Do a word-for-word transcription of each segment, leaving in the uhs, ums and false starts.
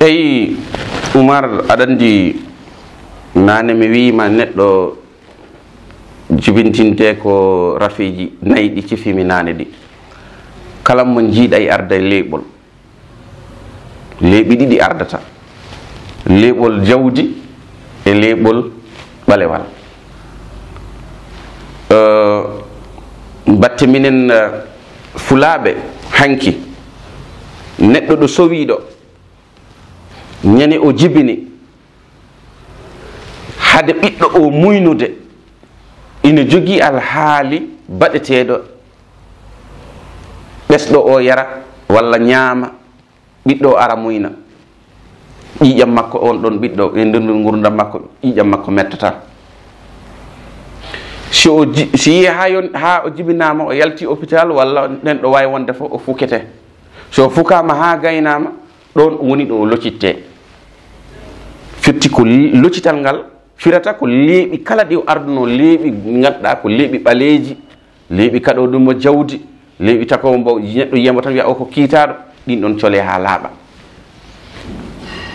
Eyi, Umar, aɗa anndi, naane mi wiima neɗɗo jibintinte ko rafiji nayi ɗi cifimi naane ɗi. Kala mo njiiɗa e arda e leeɓol, leeɓi ɗiɗi ardata, leeɓol jawdi e leeɓol ɓalewal. Eh, batte minen, eh, fulaaɓe, hanki neɗɗo ɗo sowiiɗo, ñande o jibini, hade ɓiɗɗo o muynude, ina jogii alhaali baɗeteeɗo, ɓesɗo o yara walla ñaama, ɓiɗɗo o ara muyna. Ƴiiƴam makko, on ɗon ɓiɗɗo, e nder ngurdam makko, ƴiiƴam makko mettata. Si o ji-, si yiye haa yon-, haa o jibinaama, o yalti hôpital walla nden ɗo waawi wonde fof, o fukete. So o fukaama haa gaynaama, ɗon woni ɗo o locitte. Firti ko li-, locital ngal firata ko leeɓi kala ɗi o ardunoo, leeɓi ngannduɗaa ko leeɓi ɓaleeji, leeɓi kaɗo ɗum o jawdi, leeɓi tako mbo neɗɗo yiyamo tan wiya o ko kiitaaɗo, ɗin ɗon cole haa laaɓa.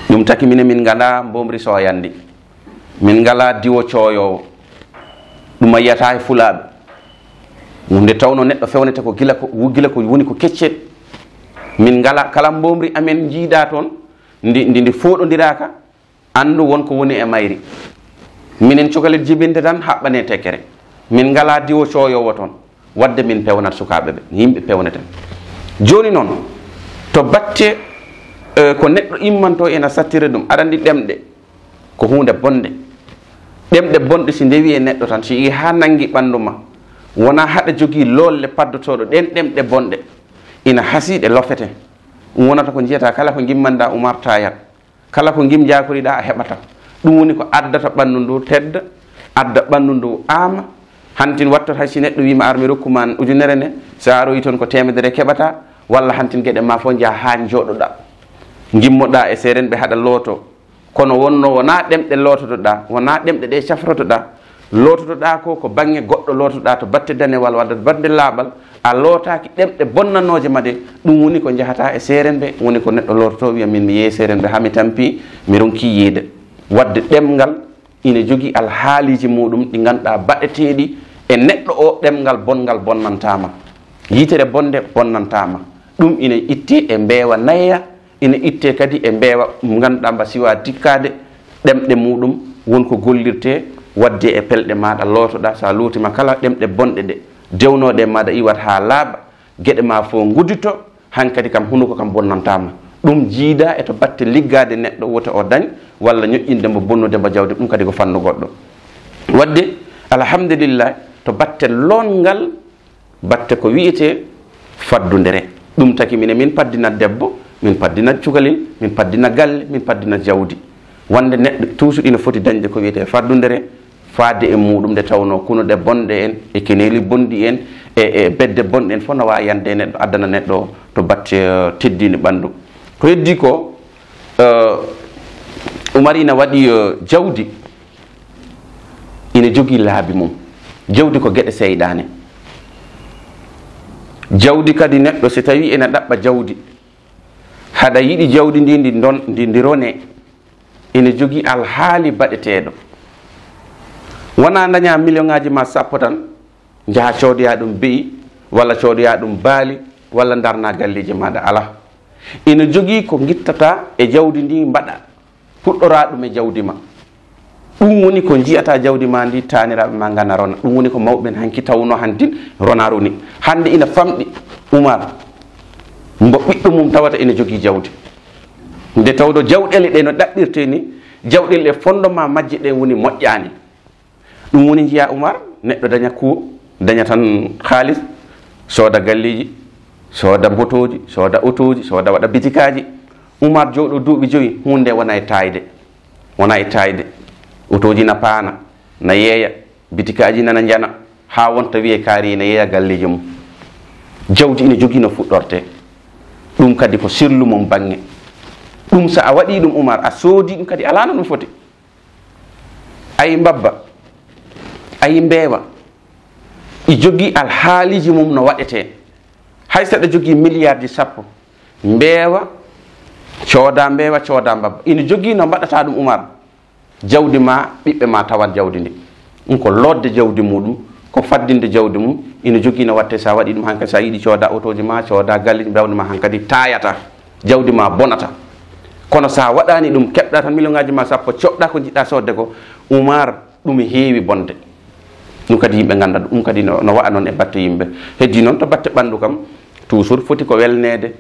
Ɗum taki minen min ngala mbomri soyandi, min ngala diwo coyowo, ɗum a yiyata e fulaaɓe. Nde tawno neɗɗo fewnete ko gila ko, gila ko woni ko keccel. Min ngala, kala mbomri amen njiida toon, ndi, ndi, ndi fooɗondiraaka, anndu won ko woni e mayri. Minen cukalel jibinde tan haɓɓane tekkere. Min ngala diwo coyowo toon. Wadde min pewnat sukaaɓe ɓe, yimɓe pewneten. Jooni noon, to batte, eh, ko neɗɗo immanto ena sattira ɗum, aɗa anndi ɗemɗe ko huunde bonde. Ɗemɗe bonɗe si ndewi e neɗɗo tan, si yii haa nanngi ɓanndu ma, wona haɗa jogii loolle paddotooɗo ɗeen ɗemɗe bonɗe, ina hasii ɗe lofete. Ɗum wonata ko njiyata kala ko ngimmanɗa Umar Tayat. Kala ko ngim njaakoriɗa a heɓata. Ɗum woni ko addata ɓanndu ndu tedda, adda ɓanndu ndu aama. Hantin wattat hay si neɗɗo wiima ar mi rokkuma ujunere ne, so a aroyi toon ko teemedere keɓata, walla hantin geɗe ma fof njaha haa njooɗoɗa. Ngimmoɗa e seerenɓe haɗa looto. Kono wonno wona ɗemɗe loototoɗa, wona ɗemɗe ɗe cafrotoɗa. Loototoɗa ko, ko bannge goɗɗo lootoɗa to batte danewal wadda to batte laaɓal, a lootaaki ɗemɗe bonnanooje ma ɗe, ɗum woni ko njahata e seerenɓe, woni ko neɗɗo loototo wiya min mi yehi seerenɓe haa mi tampi, mi ronki yiide. Wadde ɗemngal ina jogii alhaaliiji muɗum ɗi ngannduɗaa baɗeteeɗi e neɗɗo o, ɗemngal bonngal bonnantaama. Yitere bonde bonnantaama. Ɗum ina itti e mbeewa nayeya, ina itte kadi e mbeewa ngannduɗaa mba siwa dikkaade, ɗemɗe muɗum won ko gollirte wadde e pelɗe maɗa lootoɗa, sa lootima kala ɗemɗe bonɗe ɗe dewnooɗe e maɗa iwat haa laaɓa, geɗe ma fof nguddito, hankadi kam hunuko kam bonnantaama. Ɗum jiida e to batte liggaade neɗɗo wota o dañ, walla ñoƴƴinde mbo bonnude mbo jawdi, ɗum kadi ko fannu goɗɗo. Wadde, alhamdulillah, to batte loonngal, batte ko wiyetee faddundere. Ɗum taki minen min paddina debbo, min paddina cukalel, min paddina galle, min paddina jawdi. Wonde neɗɗo toujours ina foti dañde ko wiyetee faddundere, faade e muɗum nde tawnoo kunuɗe bonɗe en, e keneeli bonɗi en, e, e bedde bonɗe en fof na waawi yande e neɗɗo, addana neɗɗo to batte, eh, teddini ɓanndu. Ko heddi ko, eh, Umar ina waɗi, eh, jawdi, ina jogii laabi mum. Jawdi ko geɗe seyɗaane. Jawdi kadi neɗɗo si tawi ina ɗaɓɓa jawdi, haɗa yiɗi jawdi ndi, ndi ndon-, ndi, ndi rone, ina jogii alhaali baɗeteeɗo. Wona daña million ŋaaji ma sappo tan, njaha coodoya ɗum beyi, walla coodoya ɗum baali, walla darna galleeji maɗa, alaa. Ina jogii ko ngittata e jawdi ndi mbaɗa, puɗɗora ɗum e jawdi ma. Ɗum woni ko njiyata jawdi ma ndi, taaniraaɓe ma ngana rona. Ɗum woni ko mawɓe ɓen hanki tawno hantin rona roni. Hannde ina famɗi Umar, mbo ɓiɗɗo mum tawata ina jogii jawdi. Nde tawɗo jawɗele ɗe no ɗaɓɓirte ni, jawɗele ɗe fondement majje ɗen woni moƴƴaani. Ɗum woni njiya Umar, neɗɗo daña kuwo, daña tan haalis, sooda galleeji, sooda mbotooji, sooda otooji, sooda waɗa bitikaaji. Umar jooɗo duuɓi joyi, huunde wona e taayde. Wona e taayde. Otooji na paana, na yeeya, bitikaaji nana njana, haa wonta wiye kaari ina yeeya galleeji mum. Jawdi ina jogii no fuɗɗorte. Ɗum kadi ko sirlu mum baŋŋe. Ɗum so a waɗii ɗum Umar, a soodii ɗum kadi alaa no ɗum foti. Ayi mbabba, ayi mbeewa, i jogii alhaaliiji mum no waɗetee. Hay so aɗa jogii miliyarji sappo, mbeewa Cooda mbeewa, cooda mbabba. Ina jogii no mbaɗata ɗum, Umar. Jawdi ma, ɓiɓɓe ma tawat jawdi ndi. Ɗum ko lootde jawdi muɗum, ko faddinde jawdi mum. Ina jogii no waɗte, so a waɗi ɗum hankadi, so a yiɗi cooda otooji ma, cooda galleeji, jawdi ma hankadi taayata, jawdi ma bonata. Kono so a waɗaani ɗum, keɓɗa tan million ngaaji ma sappo, coɗɗa ko njiɗɗa soodde ko, Umar, ɗum heewi bonde. Ɗum kadi yimɓe ngannda ɗum, ɗum kadi no, no wa'a noon e batte yimɓe. Heddi noon to batte ɓanndu kam, toujours foti ko welneede,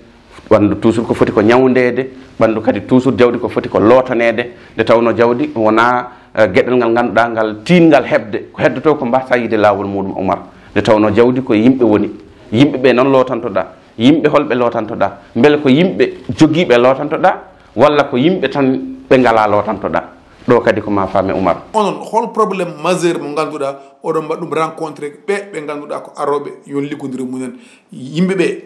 ɓanndu toujours ko foti ko ñawndeede, ɓanndu kadi toujours jawdi ko foti ko lootaneede, nde tawnoo jawdi wonaa, eh, geɗal ngal ngannduɗaa ngal tiiɗngal heɓde, ko heddoto ko mbaasa yiide laawol muɗum, Umar. Nde tawnoo jawdi ko yimɓe woni, yimɓe ɓe noon lootantoɗaa, yimɓe holɓe lootantoɗaa, mbele ko yimɓe jogiiɓe lootantoɗaa, walla ko yimɓe tan ɓe ngalaa lootantoɗaa? Ɗo kadi ko ma faame, Umar. Onon, hol problème majeur mo ngannduɗaa oɗon mbaɗa ɗum rencontré ɓe ɓe ngannduɗaa ko arooɓe yo liggondir mumen? Yimɓe ɓe,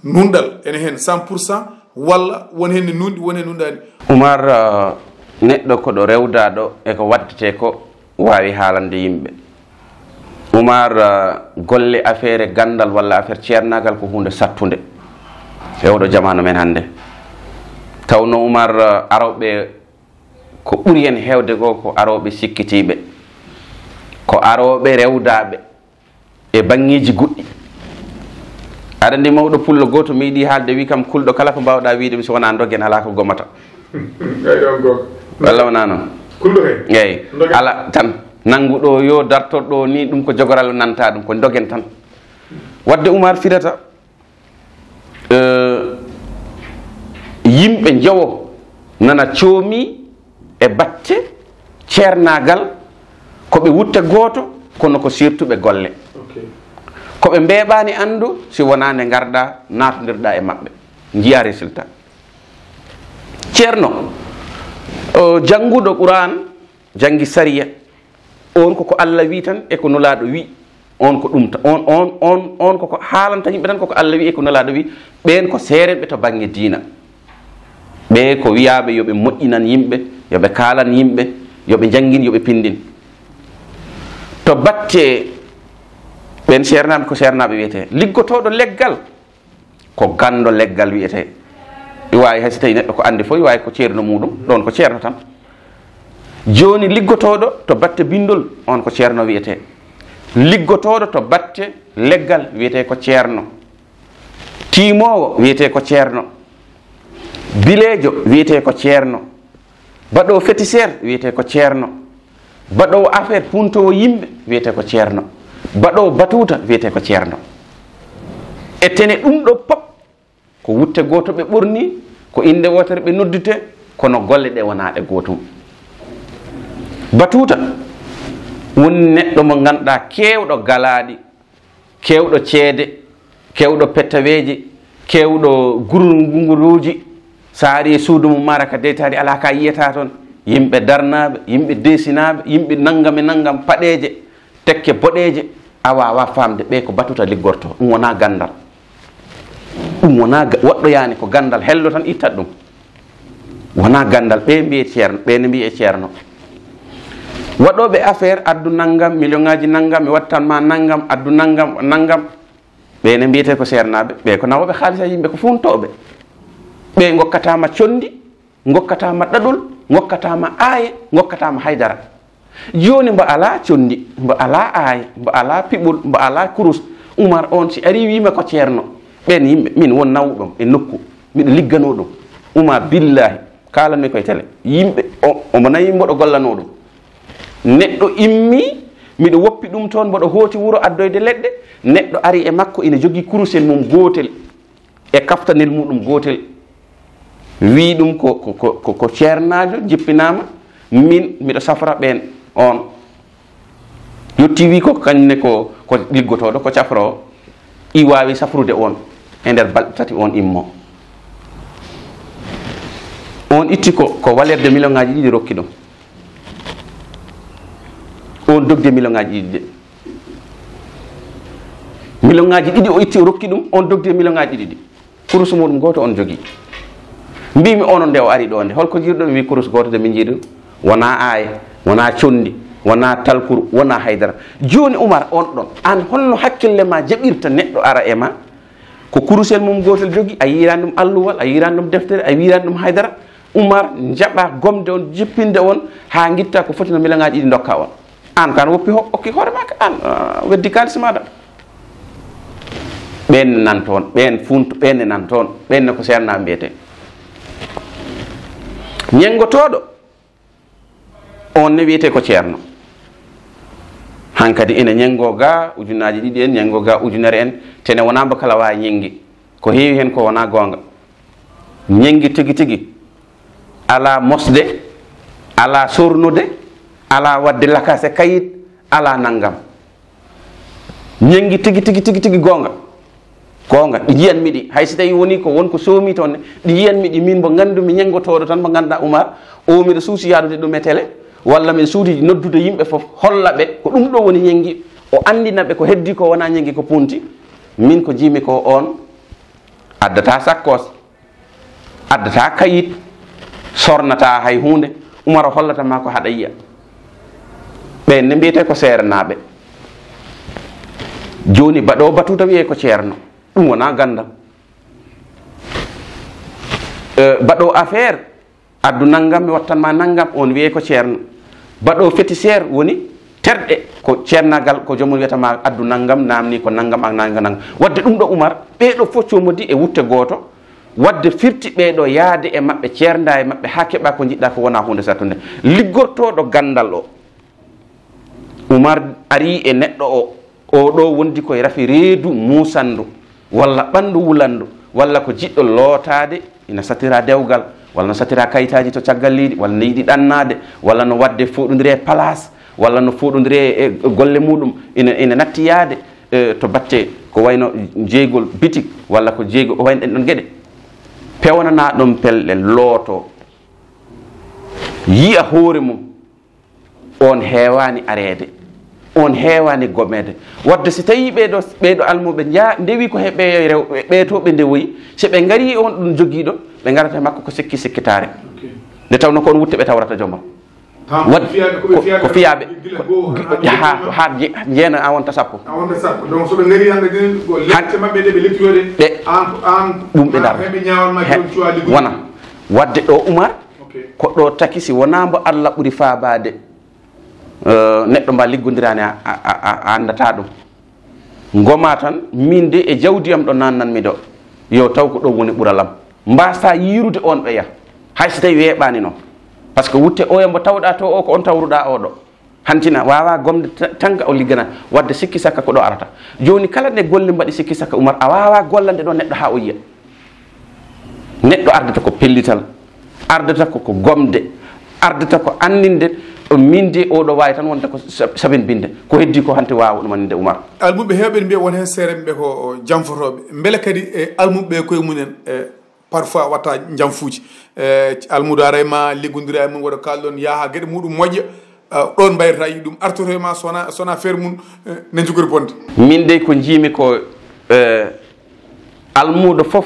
nunɗal ene heen cent pour cent, walla won heen ne nunɗi, won heen nunɗaani? Umar, uh, neɗɗo ko ɗo rewdaaɗo e ko waɗtetee ko waawi haalande yimɓe. Umar, uh, golle affaire ganndal walla affaire ceernaagal ko huunde sattunde e oɗo jamaanu men hannde. Tawno Umar, uh, arooɓe ko ɓuri heen heewde ko, ko arooɓe sikkitiiɓe, ko arooɓe rewdaaɓe e baŋŋeeji goɗɗi. Aɗa anndi mawɗo pullo gooto mi yiɗi haalde, wi kam, kulɗo kala ko mbaawɗaa wiyde mi, so wonaa ndogen alaa ko gomata. Eyi, ɗon gom. Walla wonaa noon? Kulɗo he. Eyi. Ndogen. Ala tan. Nanngu ɗo yo dartor ɗo ni, ɗum ko jogoral nanta ɗum, ko ndogen tan. Waɗde Umar firata, eh, yimɓe njowo nana coomi e batte ceernaagal, ko ɓe wutte gooto, kono ko siirtuɓe golle. Ok. Ko ɓe mbeeɓaani anndu si wonaa nde ngarɗaa, naatondirɗaa e maɓɓe, njiyaa résultat. Ceerno, o jannguɗo Quraan, janngi sariya, on ko ko Allah wi tan e ko Nulaaɗo wi. On ko ɗum ta-, on, on, on, on ko ko haalanta yimɓe tan ko ko Allah wi e ko Nulaaɗo wi. Ɓeen ko seerenɓe to baŋŋe diina. Ɓe ko wiyaaɓe yo ɓe moƴƴinan yimɓe, yo ɓe kaalan yimɓe, yo ɓe njanngin, yo ɓe pinndin. To batte ɓeen seernaaɓe, ko seernaaɓe wiyetee. Liggotooɗo leggal, ko ganndo leggal wiyetee. Ɗi waawi hay so tawi neɗɗo ko anndi fof, ɗi waawi ko ceerno muɗum, ɗoon ko ceerno tan. Jooni liggotooɗo to batte binndol, on ko ceerno wiyetee. Liggotooɗo to batte leggal wiyetee ko ceerno. Tiimoowo wiyetee ko ceerno. Bileejo wiyetee ko ceerno. Baɗoowo féticheur wiyetee ko ceerno. Baɗoowo affaire, puuntoowo yimɓe wiyetee ko ceerno. Baɗoowo batuuta wiyetee ko ceerno. E tene ɗum ɗo pop ko wutte gooto ɓe ɓorni, ko innde wootere ɓe nodditee, kono golle ɗe wonaa ɗe gootum. Batuuta woni neɗɗo mo ngannduɗaa keewɗo galaaɗi, keewɗo ceede, keewɗo pettaweeje, keewɗo gurunguruuji. So a ari e suudu mum, mara ka deytaari alaa ka yiyata toon. Yimɓe darnaaɓe, yimɓe deesinaaɓe, yimɓe nanngam e nanngam, paɗeeje, tekke boɗeeje, a waawaa faamde ɓe ko batuta liggortoo. Ɗum wonaa ganndal. Ɗum wonaa ga-, woɗɗoyaani, ko ganndal hello tan ittat ɗum. Wonaa ganndal, ɓe mbiye ceerno, ɓe ne mbiye ceerno. Waɗooɓe affaire, addu nanngam, million ngaaji nanngam, mi wattan ma nanngam, addu nanngam, nanngam. Ɓe ne mbiyetee ko seernaaɓe, ɓe ko nawooɓe haalis e yimɓe, ko fuuntooɓe. Ɓe ngokkataama conndi, ngokkataama ɗaɗol, ngokkataama aaye, ngokkataama haydara. Jooni mbo alaa conndi, mbo alaa aaye, mbo alaa piɓol, mbo alaa kurus. Umar on si ari wiima ko ceerno, ɓeen yimɓe, min won nawuɗo e nokku, miɗo ligganoo ɗum. Umar, billaahi, kaalanmi koye tele. Yimɓe, o, omo nayi mboɗo gollanoo ɗum. Neɗɗo immii, miɗo woppi ɗum toon, mboɗo hooti wuro addoyde leɗɗe. Neɗɗo ari e makko, ina jogii kurusel mum gootel e kaftanel muɗum gootel. Wii ɗum ko, ko, ko, ko, ko ceernaajo, jippinaama, min miɗo safra ɓeen on. Yettii wii ko kañum ne ko, ko liggotooɗo, ko cafroowo. I waawi safrude on e nder balɗe tati on immo. On itti ko, ko valeur de million ngaaji ɗiɗi rokki ɗum. On dogde million ngaaji ɗiɗi de. Million ngaaji ɗiɗi o itti, o rokki ɗum, on dogde million ngaaji ɗiɗi ɗi. Kurus muɗum gooto on jogii. Mbiimi onon nde o ari ɗo nde, holko jiiruɗon? Wi kurus gooto de min jiiru. Wonaa aaye, wonaa conndi, wonaa talkuru, wonaa haydara. Jooni Umar on ɗon, aan holno hakkille ma jaɓirta neɗɗo ara e ma? Ko kurusel mum gootel jogi, a yiiran ɗum alluwal, a yiiran ɗum deftere, a yiiran ɗum haydara. Umar, jaɓa gomde on, jippinde on, haa ngitta ko foti no miliyonaaji ɗiɗi ndokka on. Aan kan woppi ho-, okki hoore maa ka aan, ah, weddi kaalis maaɗa. Ɓeen ne nan toon, ɓeen funtu, ɓeen ne nan toon, ɓeen ne ko seernaa mbiyetee. Ñenngotooɗo, on ne wiyetee ko ceerno. Hankadi ene ñenngoo ga ujunnaaji ɗiɗi en, ñenngoo ga ujunere en, tene wonaa mbo kala waawi ñenngi. Ko heewi heen ko wonaa goonga. Ñenngi tigi tigi, alaa mosde, alaa sornude, alaa waɗde lakaas e kayit, alaa nanngam. Ñenngi tigi tigi tigi tigi goonga. Goonga, ɗi njiyanmi ɗi. Hay so tawii wonii ko won ko soomi toon ne, ɗi njiyanmi ɗi, miin mbo nganndumi ñenngotooɗo tan, mbo ngannduɗaa Umar, o miɗo suusi yaadude ɗum e tele, walla miɗo suusi noddude yimɓe fof, holla ɓe ko ɗum ɗo woni ñenngi, o anndina ɓe ko heddii ko wonaa ñenngi, ko punti. Miin ko njiimi ko on addataa sakkoos, addataa kayit, sornataa hay huunde. Umar o hollata ma ko haɗa yiya. Ɓeen ne mbiyetee ko seernaaɓe. Jooni baɗoowo batuuta wiyee ko ceerno. Ɗum wonaa ganndal. Eh, baɗoowo affaire, addu nanngam, mi wattan ma nanngam, on wiyee ko ceerno. Baɗoowo féticheur woni terɗe, ko ceernaagal, ko joomum wiyata ma addu nanngam, naamni ko nanngam, ak nanngam, nanngam. Waɗde ɗum ɗo Umar, ɓee ɗo fof coomodii e wutte gooto, waɗde firti ɓee ɗo, yahde e maɓɓe, ceernda e maɓɓe, haa keɓa ko njiɗɗa ko wonaa huunde sattunde. Liggortooɗo ganndal o, Umar arii e neɗɗo o, o ɗo wondi koye rafi reedu muusanndu, walla ɓanndu wulandu, walla ko jiɗɗo lootaade, ina satira dewgal, walla no satira kayitaaji to caggal leydi, walla no yiɗi ɗannaade, walla no waɗde fooɗondire e place, walla no fooɗondire e golle muɗum, ina, ina natti yahde, e, to batte ko wayno jeygol bitik, walla ko jeygol, ko wayno ɗen ɗon geɗe. Pewnanaa ɗum pelle, looto, yiya hoore mum. On heewaani areede, on heewaani gomeede. Waɗde so tawii ɓee ɗo, ɓee ɗo almuɓe njaa, ndewi ko he ɓee rew-, ɓee to ɓe ndewoyi, so ɓe ngarii on ɗum jogiiɗo, ɓe ngarata e makko ko sikki sikkitaare. Ok. Nde tawnoo ko on wutte ɓe tawrata joom am. Haa, waɗ-, ko fiyaaɓe, ko ɓe ko, fiyaaɓe ko fiyaaɓe, gila ko, goo, haa, haa, haa je-, jeena a wonta sappo. A wonta sappo. Donc, so ɓe ngarii hannde, ko lecce maɓɓe ɗe ɓe lettiyoɗe, ɗe, aan, aan, ɗum ɓe aan ndarata. Ɓe ñaawal ma he-, jooni cuwaa liggude. Wona. Waɗde ɗo Umar, ok, ko ɗo taki, si wonaa mbo Allah ɓuri faabaade, eh, neɗɗo mba liggondiraani a, a, a, a anndataa ɗum. Ngoma tan, miin de e jawdi am ɗo naannanmi ɗo, yo taw ko ɗo woni ɓural am. Mbaasa yiirude on ɓeya, hay so tawii weeɓaani noon. Par ce que wutte oya mbo tawɗaa to o, ko on tawruɗaa o ɗo. Hantina, waawaa gomde ta-, tan ka o liggana, waɗde sikki sakka ko ɗo arata. Jooni kala nde golle mbaɗi sikki sakka, Umar, a waawaa gollande ɗo neɗɗo haa o yiya. Neɗɗo ardata ko pellital, ardata ko, ko gomde, ardata ko anndinde, miin de oɗo waawi tan wonde ko sa-, sabin binde. Ko heddii ko hanti waawa ɗum anndinde, Umar. Almuɓe heewɓe ne mbiya won heen seereɓe ɓe ko janfotooɓe. Mbele kadi e almuɓe ɓe koye mumen, e, parfois watta janfuuji. E, almudo ara e ma, liggondira e mum, waɗa kaalɗon, yaha geɗe muɗum moƴƴa. Ah, ɗoon mbayrata yiɗi ɗum, artoto e ma, sona, sona feere mum, eh, ne jogori bonde. Min dey ko njiimi ko, eh, almuudo fof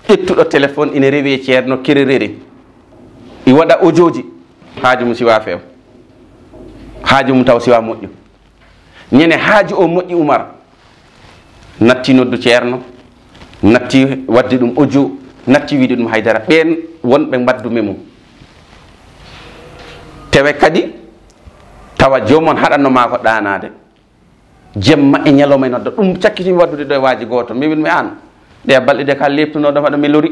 ƴettuɗo téléphone ina rewi e ceerno kererere. I waɗa audio ji, haaju mum siwa feew. Haaju mum taw siwa moƴƴo. Ñande haaju o moƴƴi Umar, natti noddu ceerno, natti waddi ɗum audio, natti wiide ɗum haydara. Ɓeen wonɓe mbaddumi mum. Tewe kadi, tawa joomum on haɗanno maa ko ɗaanaade. Jemma e ñalawma e nodda. Ɗum cakkitimi waddude ɗo e waaji gooto. Mi wiin mi aan, ɗe balɗe de ka leeptunoo ɗo, haɗa mi lori.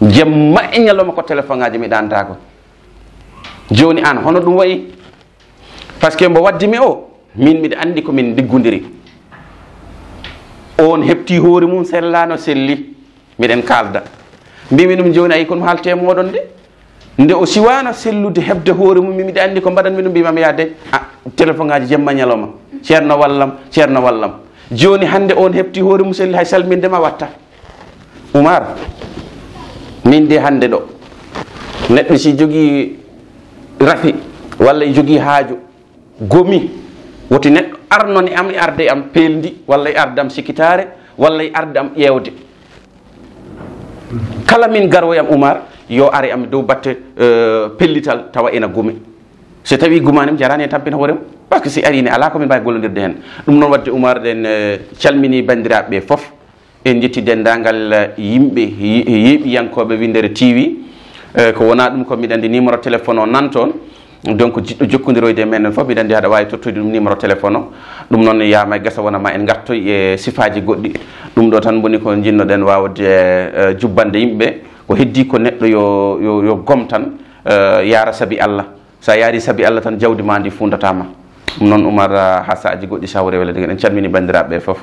Jemma e ñalawma ko téléphone ŋaaji mi ɗaantaako. Jooni aan, hono ɗum wayi? Par ce que mbo waddi mi o, min miɗa anndi ko min ndiggondiri. On heɓti hoore mum, sellaano, selli. Miɗen kaalda. Mbimi ɗum jooni, ayi, kono haalte e mooɗon de. Nde o siwaano sellude, heɓde hoore mum, miɗa anndi ko mbaɗanmi ɗum, mbimam yaade, a, téléphone ŋaaji jemma ñalawma. Ceerno wallam, ceerno wallam. Jooni hannde on heɓti hoore mum selli, hay salminde ma watta. Umar, min de hannde ɗo, neɗɗo si jogii rafi, walla jogii haaju, gomi, woti neɗɗo arno ne am, e arde am pelndi, walla e arde am sikitaare, walla e arde am ƴeewde. Kala min garoyam Umar, yo are am dow batte, eh, pellital tawa ena gomi. So tawi gumaani mi jaraani e tampina hoore mum. Par ce que si ari ne alaa ko min mbaawi gollondirde heen. Ɗum noon waɗde Umar, ɗen, eh, calmini banndiraaɓe ɓe fof. En njetti denndaangal, eh, yimɓe, yi-, yeeɓiyankooɓe Winndere T V. Eh, ko wonaa ɗum ko, miɗa anndi numéro téléphone o nan toon. Donc, jiɗɗo jokkondiroyde e meɗen fof, miɗa anndi haɗa waawi tottoyde ɗum numéro téléphone o. Ɗum noon, yaama e gasa wona ma en ngartoy e sifaaji goɗɗi. Ɗum ɗo tan woni ko njiɗnoɗen waawde, eh, jubbande yimɓe. Ko heddii ko neɗɗo yo, yo, yo gom tan, eh, yaara sabi Allah. So a yaarii sabi Allah tan, jawdi ma ndi fuundataa ma. Ɗum noon, Umar, ah, haa saaji goɗɗi, so hawre wele, en calmini banndiraaɓe ɓe fof.